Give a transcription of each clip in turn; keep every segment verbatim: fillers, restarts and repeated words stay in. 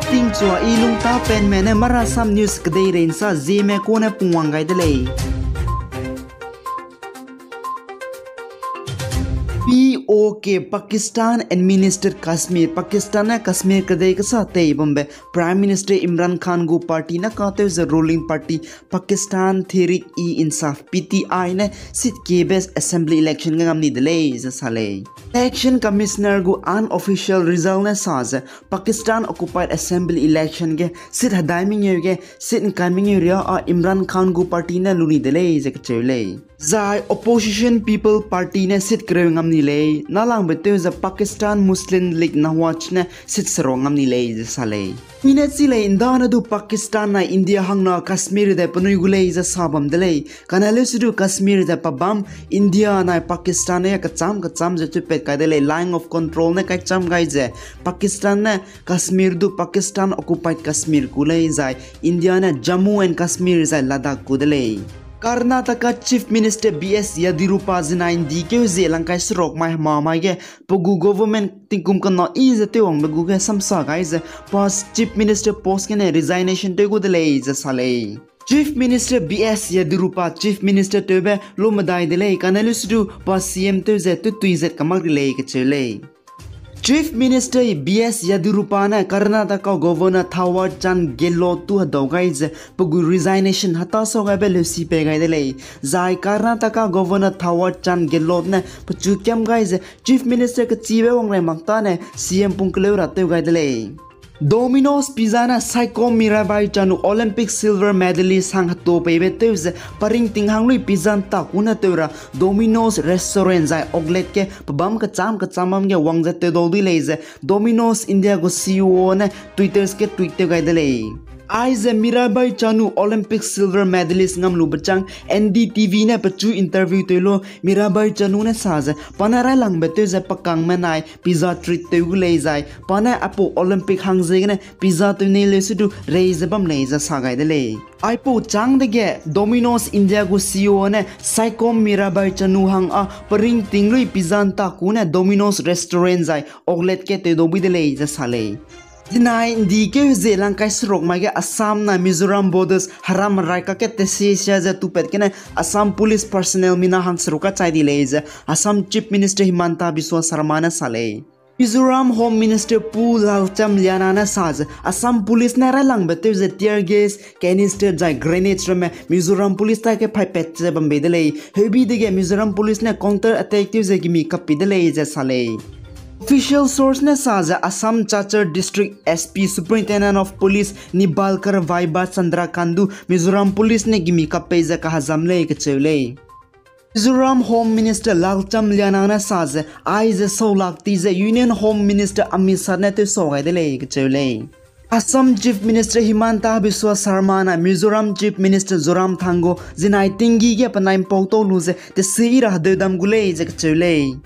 Tingchua i lungta penme ne Marasam News kedeirei nsa Zeme kone pungwang gai de lei. P O K, Pakistan Administered Kashmir, Pakistan ne Kashmir kedei kesa tei bambe Prime Minister Imran Khan gu party ne katew ze ruling party Pakistan Tehreek-e-Insaf, P T I ne seat kiebe assembly election ge ngam ni de lei ze sa lei. Election Commissioner gu unofficial result ne sa ze Pakistan occupied assembly election ge seat hedai mengeu ge seat ngkai mengeu ria a Imran Khan gu party ne lu ni de lei ze kacheu lei. Zai Opposition People Party ne seat kereu ngam ni lei, nalangbe tew ze Pakistan Muslim League Nawaz ne seat seruk ngam ni lei ze sa lei. I ne chi lei, ndane du Pakistan nai India hangna Kashmir de penui gu lei ze sa bam de lei. Kane leusedu Kashmir ze pabam India nai Pakistan ne kacham kacham ze chupat kai de lei, Line of Control ne kaicham gai ze Pakistan ne Kashmir du Pakistan occupied Kashmir ku lei zai India ne Jammu and Kashmir zai Ladakh ku de lei. Karnataka Chief Minister B S Yediyurappa zinai ndikeu zie langkai seruk mai hema mai ge pe gu government tingkum kena i ze tewwangbe gu ge samsa gai ze pa Chief Minister post gene resignation tew gu de lei ze sa lei. Chief Minister B S Yediyurappa Chief Minister tewbe lu medai de lei, kane leusedu pa C M tew ze tutui zet kamak ri lei kacheu lei. Chief Minister B S Yediyurappa ne Karnataka Governor Thawar Chand Gehlot tu hedau gai ze pe gu resignation heta sau gaibe leusi pei gai de lei. Zai Karnataka Governor Thawar Chand Gehlot ne pechu kiam gai ze Chief Minister kechibe wangrei mak tane C M pung keleu ra tew gai de lei. Domino's Pizza ne Saikom Mirabai Chanu Olympic silver medalist hang heto peibe tew ze paringting hang lui pizza nta ku ne tew ra Domino's restaurant zai outlet ge pebâm kechâm kechâm bam ge wang ze tewdau dui lei ze Domino's India gu C E O ne Twitter ge tweet tew gai de lei. Aize Mirabai Chanu Olympic silver medalist ngam lube chang N D T V ne pechu interview tew lu Mirabai Chanu ne sa ze pa ne railangbe tew ze pakangme nai pizza treat tew gu lei zai pa ne aipau Olympic hang ziegene pizza tew nei leusedu rei ze bam lei ze sa gai de lei. Aipau châng dege Domino's India gu C E O ne Saikom Mirabai Chanu hang â paringting lui pizza nta ku ne Domino's restaurant zai outlet ge tewdau bui de lei ze sa lei. Zinai ndikeu hezie langkai seruk mai ge Assam nai Mizoram borders heram rai kakge tesiasia ze tupat gene Assam Police personnel mina hang seruk kachai di lei ze Assam Chief Minister Himanta Biswa Sarma ne sa lei. Mizoram Home Minister Pu Lalcham Liana ne sa ze Assam Police ne railangbe tew ze tear gas, canister zai grenades ramme Mizoram Police taige paipat ze bam bei de lei. Heubi dege Mizoram Police ne counter attack tew ze gimi kap pi de lei ze sa lei. Official source ne sa ze Assam Cachar District S P Superintendent of Police Nibalkar Vaiba Chandrakant du Mizoram Police ne gimi kap pei ze kahazam lei kacheu lei. Mizoram Home Minister Lalcham Liana ne sa ze aize sau lak ti ze Union Home Minister Amit Shah ne tewsau gai de lei kacheu lei. Assam Chief Minister Himanta Biswa Sarma nai Mizoram Chief Minister Zoramthanga gu zinai tinggi ge penai mpau tau lu ze tesi ra hedeudam gu lei ze kacheu lei.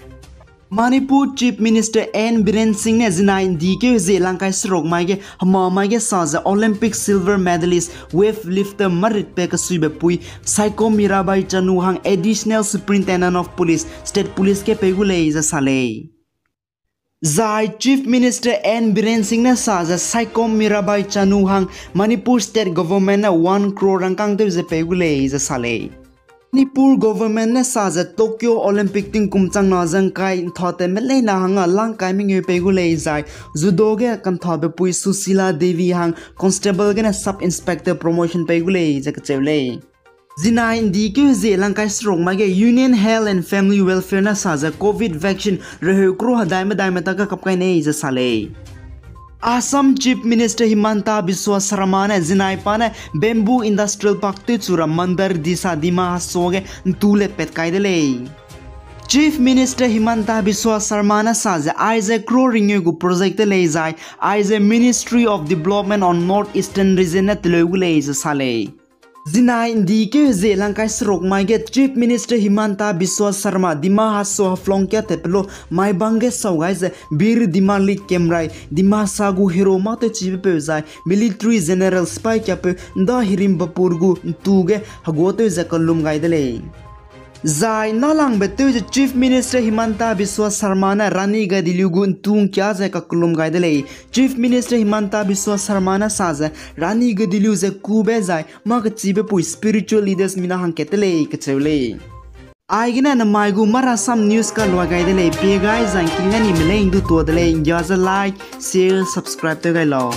Manipur Chief Minister N Biren Singh ne zinai ndikeu hezie langkai seruk mai ge hema mai ge sa ze Olympic silver medalist weightlifter maritbe kesuibe pui Saikom Mirabai Chanu hang Additional Superintendent of Police, State Police ge pei gu lei ze sa lei. Zai Chief Minister N Biren Singh ne sa ze Saikom Mirabai Chanu hang Manipur State Government ne one crore rangkâng tew ze pei gu lei ze sa lei. Manipur Government ne sa ze Tokyo Olympic tingkum changna ze ngkai nthatatme leina hangge langkai mengeu pei gu lei zai judo ge kanthabe pui Susila Devi hang constable gene sub inspector promotion pei gu lei ze kacheu lei. Zinai ndikeu hezie langkai seruk mai ge Union Health and Family Welfare ne sa ze COVID vaccine reheu crore hedai medaime tak ge kap kai nei ze sa lei. Assam Chief Minister Himanta Biswa Sarma ne zinai pa ne Bamboo Industrial Park tewchu ra Mandar Disa Dima Hasao ge ntu letpat kai de lei. Chief Minister Himanta Biswa Sarma ne sa ze aize crore ringeu gu project te lei zai aize Ministry of Development on North Eastern Region ne teleu gu lei ze sa lei. Zinai ndikeu hezie langkai seruk mai ge Chief Minister Himanta Biswa Sarma Dima Hasao Haflong kia tepelo Maibang ge sau gai ze Bir Dimalik Kemrai Dimasa gu hero mâ tewchibe peu zai military general sipai kiapeu Nda Hirim Bapur gu ntu ge hegua tew ze kellum gai de lei. Zai nâlangbe tew ze Chief Minister Himanta Biswa Sarma ne Rani Gaidinliu gu ’ntu ’ngkia ze kakellum gai de lei. Chief Minister Himanta Biswa Sarma ne sa ze Rani Gaidinliu ze kube zai mâ kechibe pui spiritual leaders mina hangkat te lei kacheu lei. Aigene nemai gu Marasam News kalua gai de lei, pie gai zai ’ngking ne nime lei ’ndu tuâ de lei, ’nggia ze like, share, subscribe tew gai lau.